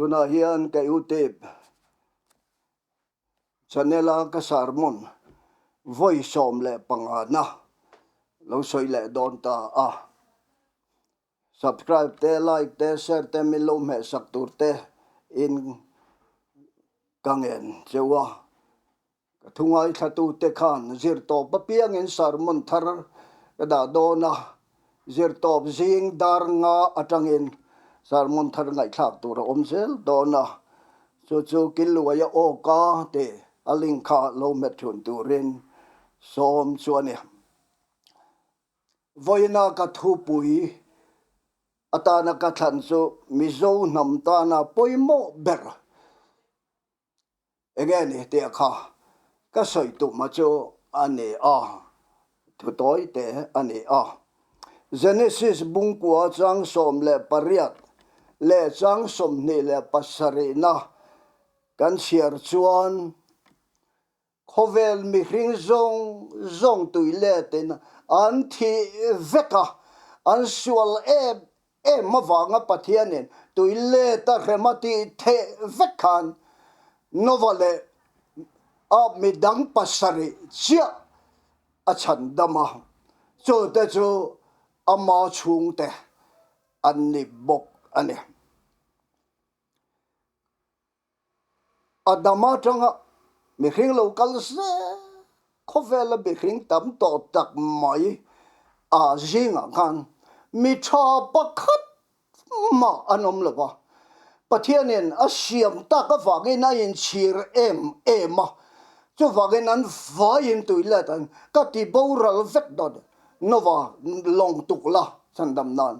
Tunah hian ka YouTube channel a ka sermon vawi 15 na lo sawi leh dawn ta a. Subscribe te, like te, share te min lo hmehsak tur te in ka ngen cheu a. Ka thu ngaithlatute khan zirtawp apiangin sermon thar ka dah dawn a, zirtawp zing dar nga atangin sermon thar ngaihthlak tur a awm zel dawn a, chu chu Killuaia awka tih a link kha lo hmet thun turin sawm chu a ni. Vawiina ka thupui atana ka thlan chu Mizo hnam tana pawimawh ber. Enge ni tih kha ka sawi tumah chu a ni a, thu tawi te a ni a. Genesis bungkua chang 18 leh chang 27 na kan chhiar chuan khawvel mihring zawng zawng tui letin an thih vek a, an sual em Em avanga Pathianin tui let a hrem a tih theh vek khan Nova leh a midang pasarih chiah a chhan dam a, chute chu ama chhungte an ni bawk a ni. Adama atanga mihring lo kal zel khawvela mihring tam tawh tak mai a zingah khan mi tha pakhat mah an awm lo va. Pathianin a siam tak avangin a inchhir em em a, chuvangin an vaiin tui let an ka ti boral vek dawn Nova lawng tuk la chhandam nan.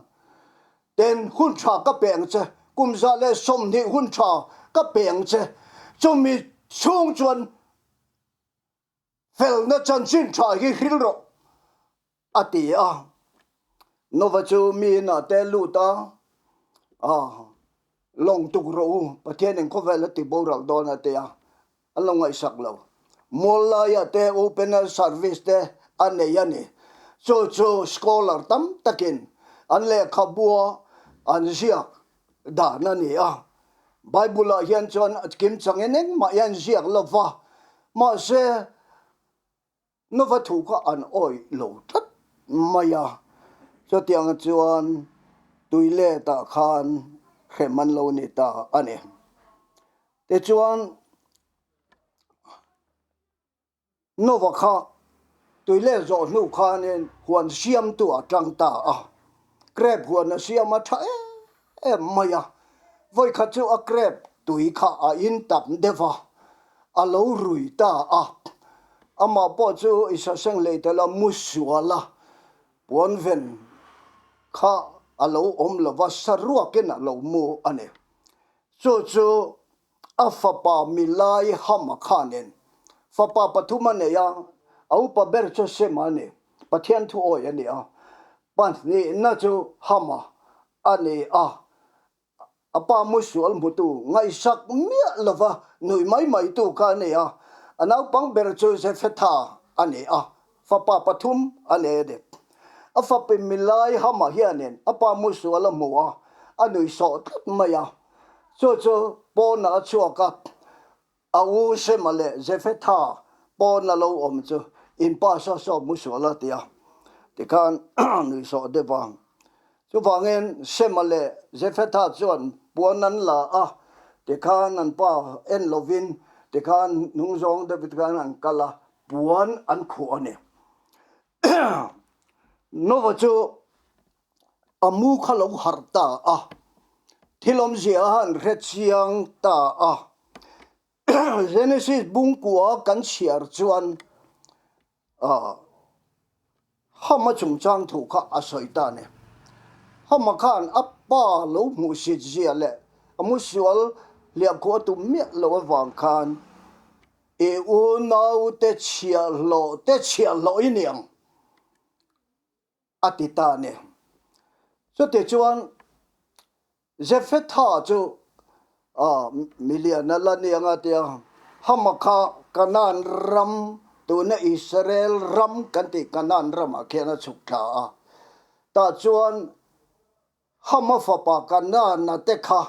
Ten hun tha ka pe ang che, kum 120 hun tha ka pe ang che, chumi chhung chuan felna chanchin tha hi hril rawh, a ti a. Nova chu mi inah te lut a, a lawng tuk rawh u, Pathianin khawvel a ti boral dawn a ti a. An lo ngaihsak lo. Mual laiah te open air service te a nei a ni. Chu chu scholar tam takin an lehkhabua an ziak dan a ni a. Bible-ah hian chuan kimchangin engmah hian ziak lo va, mahse Nova thu kha an awih lo tlat mai a, chutiang chuan tuiletah khan hrem an lo ni ta a ni. Tichuan, Nova kha tuilet zawh hnu khanin huan siamtu a tang ta a, grep huan a siam a tha em em mai a, vawikhat chu a grep tui kha a in tam deuh a, a lo rui ta a. Amah pawh chu i saseng hlei tel a, mu sual a, puanven kha a lo awm lo va, saruakin a lo mu a ni. Chu chu a fapa Milai Hama khanin fapa pathum a nei a, a upa ber chu Sema a ni, Pathian thu awi a ni a, pahnihna chu Hama a ni a. A pa musual hmutu ngaihsak miah lova nuih mai mai tu kha a ni a, a naupang ber chu Jefetha a ni a, fapa pathum a nei a ni. A fapa milai Hama hianin a pa musual a hmu a, a nuih sawh tlat mai a, chu chu pawnah a chhuak a, A u Sema leh Jefetha pawn a lo awm chu in pa saw saw mu sual a ti a, tikhan nui sawh deuh a. Chuvangin Sema leh Jefetha chuan puan an la a, tikhan an pa en lovin tikhan hnung zawng deuh tikhan an kal a, puan an khuh a ni. Nova chu A mu kha lo harh ta a, thil awmzia a han hre chiang ta a. Genesis bungkua kan chhiar chuan Hama chungchang thu kha a sawi ta a ni. Hama khan a pa lo hmuhsit zia leh a mu sual hliahkhuh a tum miah loh avang khan i unaute chhiahhlawh te chhiahhlawh i ni ang. a ti ta a ni. Chutichuan Jefetha chu milian a la ni ang a ti a, Hama kha Kanaan ram, tuna Israel ram kan tih Kanaan ramah khian a chhuk thla a. Tah chuan Hama fapa Kanaana te kha.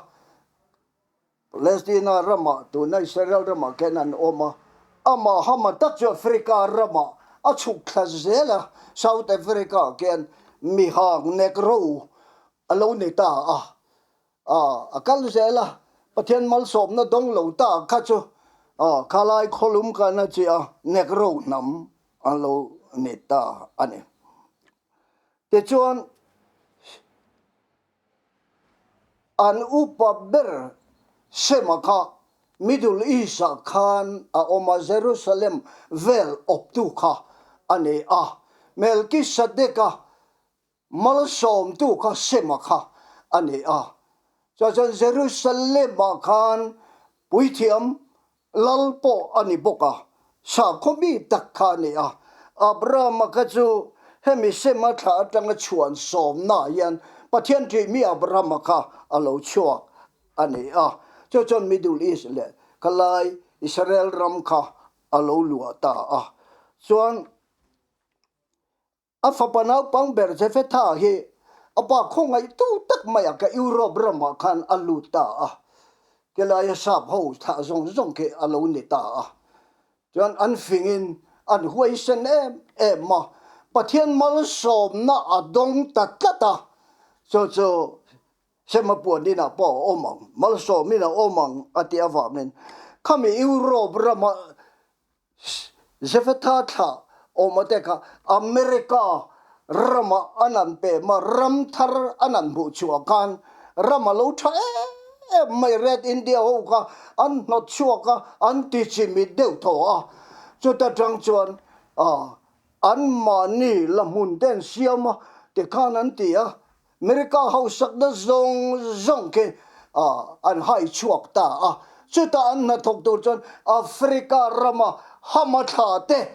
Palestina ramah, tuna Israel ramah khian an awm a, amah Hama tak chu Africa ramah a chhuk thla zel a, South Africa ah khian mihang Negro a lo ni ta a, a kal zel a, Pathian malsawmna dawng lo ta kha chu khalai khawlum khan a chi a, Negro hnam an lo ni ta a ni. Tichuan, An upa ber Sema kha Middle East-ah khan a awm a, Jerusalem vel awptu kha a ni a. Melkisadeka malsawmtu kha Sema kha a ni a. Chuan Jerusalem-ah khan puithiam Lal pawh a ni bawk a, sakhaw mi tak kha a ni a. Abrahama kha chu hemi Sema thla atanga chhuan sawmnaah hian Pathian ṭih mi Abrahama kha a lo chhuak a ni a. Chu chuan Middle East leh khalai Israel ram kha a lo luah ta a. Chuan. A fapa naupang ber Jefetha hi a pa khawngaihtu tak mai a ka Europe ramah khan a lut ta a, khelaia sap ho thlah zawng zawng khi a lo ni ta a. Chuan an fingin an huaisen em em a, Pathian malsawmna a dawng ta tlat a, chu chu Sema puan inah pawh a awm ang, malsawmin a awm ang a tih avangin khami Europe rama Jefetha thlah awma te kha America rama an an pem a, ram thar an an hmuh chhuah khan ram a lo tha em em mai, Red India ho kha an hnawt chhuak a, an ti chimit deuh thaw a, chuta tang chuan an mahni la hmun te an siam a tikhan an ti a, America hausakna zawng zawng khi an hai chhuak ta a, chutah an hnathawk tur chuan Africa rama Hama thla te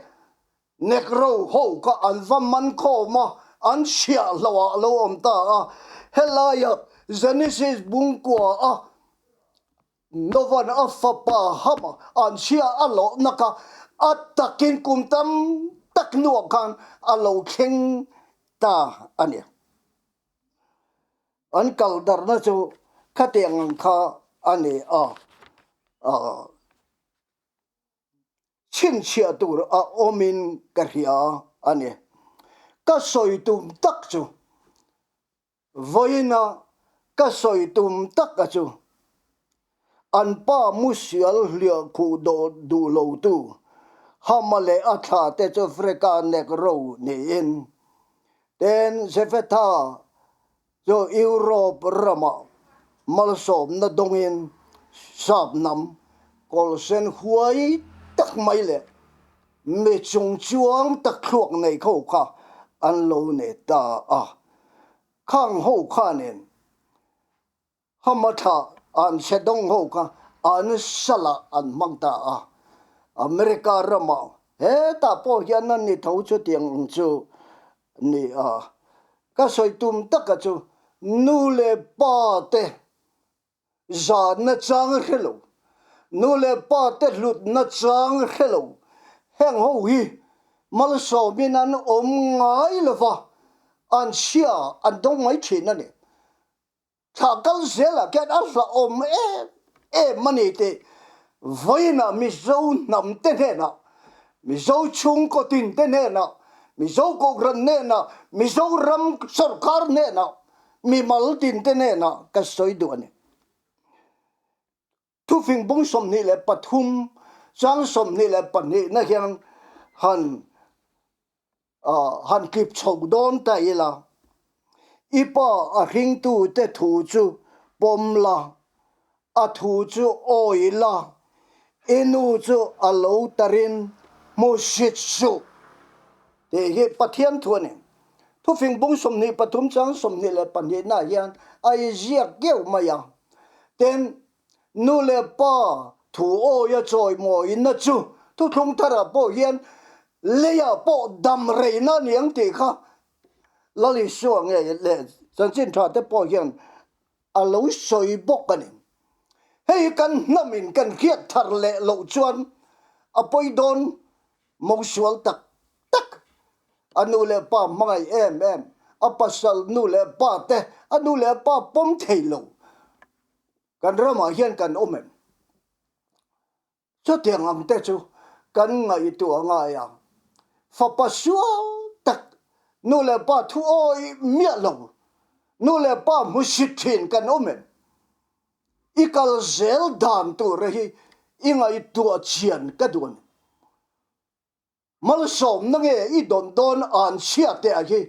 Negro ho kha an va man khawm a, an chhiah hlauh ah lo awm ta a, helaia Genesis bungkua a Novan a fapa Hama an chhiah a lawhna kha a takin kum tam tak hnuah khan a lo thleng ta a ni. An kal darhna chu khatiang ang kha a ni a, chhinchhiah tur a awmin ka hria a ni. Ka sawi tum tak chu Vawiina ka sawi tum tak a chu, an pa musial hliah khuh dawh duh lotu Hama leh a thla te chu Freka Negro niin, ten Jefetha chu Europe ramah malsawmna dawngin sap hnam kawlsen huai tak mai leh mi chungchuang tak thluak nei kho kha an lo nei ta a. Khang ho khanin Hama thlah an chhe dawng ho kha an salah an hmang ta a. America ramah hetah pawh hian an ni tho chutiang ang chu ni a. Ka sawi tum taka chu nu leh pa te Zanna chang hre lo, nu leh pa te hlutna chang hre lo, heng ho hi malsawmin an awm ngai lo va, an chhia an dawng mai thin a ni. Thlah kal zelah khian a hlauhawm em em a ni tih vawiinah Mizo hnam te hnenah, Mizo chhungkaw tin te hnenah, Mizo Kohhran hnenah, Mizoram sawrkar hnenah Mimal tinte hnenah ka sawi duh a ni. Thufing bung 23 chang 22 na hian han han tlip chho dawn ta ila, I pa a hringtute thu chu pawm la, A thu chu awi la, i nu chu a lo tarin hmu hrit suh tih hi Pathian thu a ni. Thufing bung 23 chang 22 naah hian a inziak keuh mai a. Tin, nu leh pa thu awia chawimawiina chu thuthlung tharah pawh hian leiah pawh dam reina a ni ang tih kha Lal Isua ngei leh chanchin tha te pawh hian a lo sawi bawk a ni. Hei hi kan hnamin kan hriat thar leh loh chuan a pawi dawn mosual tak tak. A nu leh pa hmangaih em em, a pasal nu leh pa te a nu leh pa pawm thei lo. Kan ramah hian kan awm em? Chutiang ang te chu kan ngaihtuah ngai a, fapa sual tak nu leh pa thu awih miah lo, nu leh pa hmusit thin kan awm em? I kal zel dan tur hi i ngaihtuah chian ka duh a ni. Malsawmna nge i dawn dawn an chhia teh a hi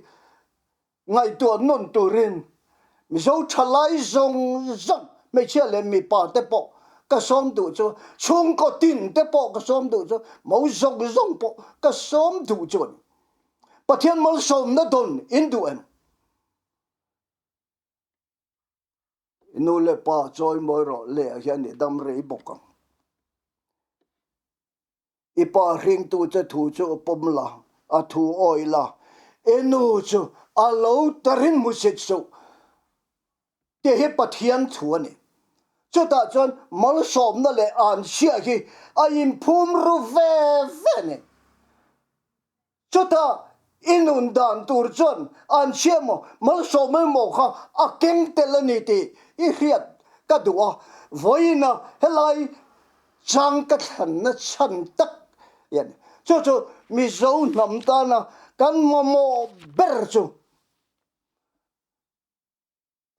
ngaihtuah nawn turin Mizo thalai zawng zawng hmeichhia leh mipa te pawh ka sawm duh chu, chhungkaw tin te pawh ka sawm duh chu, mo zawng zawng pawh ka sawm duh chu a ni. Pathian malsawmna dawn in duh em? I nu leh pa chawimawi rawh leh ah hian i dam rei bawk ang. I pa hringtu che thu chu pawm la, a thu awih la, i nu chu a lo tarin hmusit suh tih hi Pathian thu a ni. Chutah chuan malsawmna leh anchhia hi a inphum ru ve ve a ni. Chutah i nun dan tur chuan an hria maw, malsawm emaw kha a keng tel a ni tih i hriat ka duh a, vawiina helai chang ka thlanna chhan tak hi a ni. Chu chu Mizo hnam tana kan mamawh ber chu.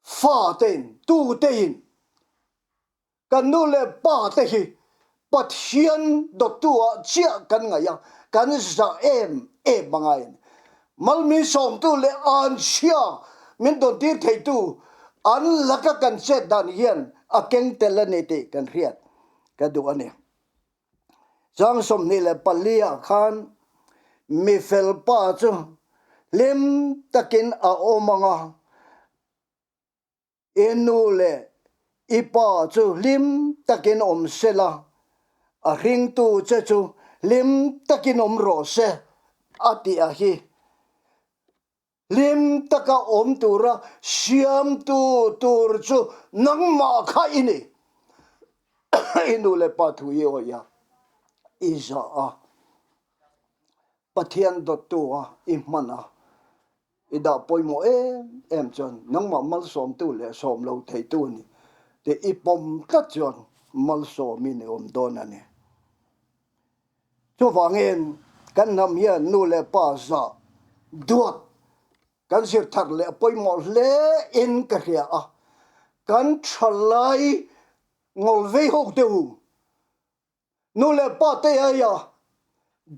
Fa tein, tu tein kan nu leh pa te hi Pathian dawttu ah chiah kan ngaih a, kan zah em em a ngai a ni. Mal min sawmtu leh anchhia min dawntir theitu an laka kan chet dan hian a keng tel a ni tih kan hriat ka duh a ni. Chang 24 ah khan mi fel pa chu hlim takin a awm ang a, i nu leh i pa chu hlim takin awm se la, a hringtu che chu hlim takin awm rawh se a tih a hi. Hlim taka awm tura siamtu tur chu nangmah kha i ni. I nu leh pa thu i awih a, i zah a, Pathian dawttu a i hman a, i dah pawimawh em em chuan nangmah malsawmtu leh sawm lo theitu a ni tih i pawm tlat chuan malsawmin i awm dawn a ni. Chuvangin kan hnam hian nu leh pa zah duat kan zir thar leh a pawimawh hle in ka hria a, kan thalai ngawl vei ho deuh u, nu leh pa te aia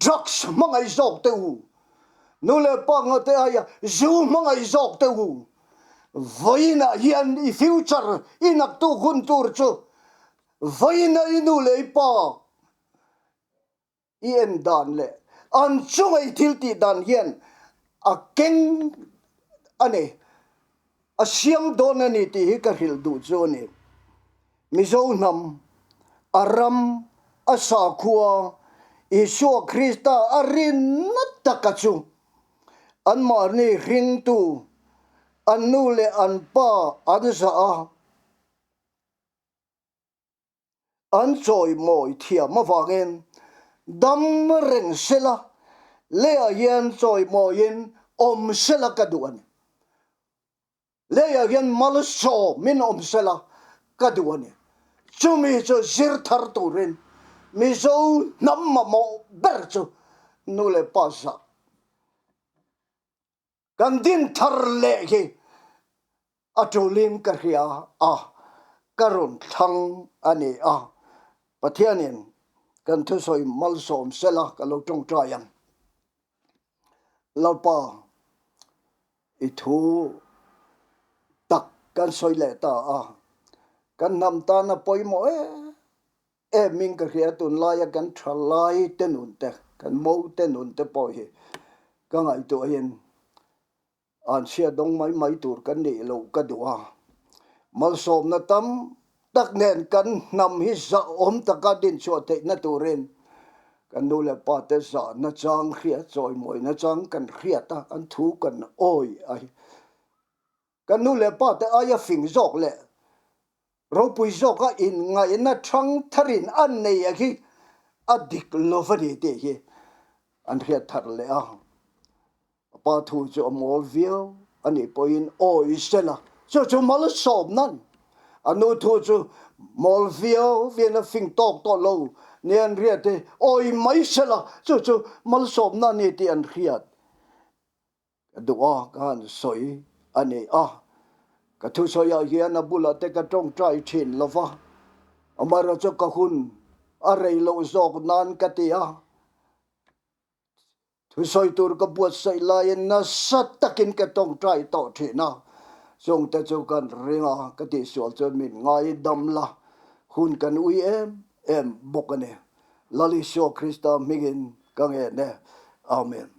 drugs hmangaih zawk te u, nu leh pa nga te aia zu hmangaih zawk te u, vawiinah hian i future i naktuk hun tur chu vawiinah i nu leh i pa I en dan leh an chunga i thil tih dan hian a keng a ni, a siam dawn a ni tih hi ka hrilh duh chu a ni. Mizo hnam, a ram, a sakhua, Isua Krista a rinna taka chu anmahni hringtu, an nu leh an pa an zah a, An chawimawi thiam avangin dam reng sela, leiah hian chawimawiin awm sela ka duh a ni. Leiah hian malsawmin awm sela ka duh a ni. Chumi chu zir thar turin Mizo hnam mamawh ber chu nu leh pa zah Kan din thar leh hi a tulin ka hria a, ka rawn thlang a ni a, Pathianin kan thusawi malsawm sela ka lo tawngtai ang. Lalpa, i thu tak kan sawi leh ta a, kan hnam tana pawimawh em em in ka hria tunlaia kan thalai te nun te kan mo te nun te pawh hi ka ngaihtuahin an chhia dawng mai mai tur kan nih loh ka duh a, malsawmna tam tak nen kan hnam hi zahawm taka dinchhuah theihna turin kan nu leh pa te zahna chang hriat chawimawina chang kan hriat a, an thu kan awi a hi. Kan nu leh pa te aia fing zawk leh ropui zawka inngaihna thang tharin a nei a hi a dik lo va ni tih hi an hriat thar leh a. A pa thu chu a mawl viau a nih pawhin awi sela chu chu malsawmna a ni. A nu thu chu mawl viau vian a fing tawk tawh lo nia an hriat hi awi mai sela chu chu malsawmna a ni tih an hriat. Ka duh a, ka han sawi a ni a. Ka thusawiah hian a bulah te ka tawngtai thin lo va, amaherawhchu ka hun a rei loh zawk nan ka ti a. Thusawi tur ka buatsaih laiin nasa takin ka tawngtai tawh thin a, chungte chu kan ring a, ka tihsual chuan min ngaidam la, hun kan ui em em bawk a ni. Lal Isua Krista hmingin ka ngen e. Amen.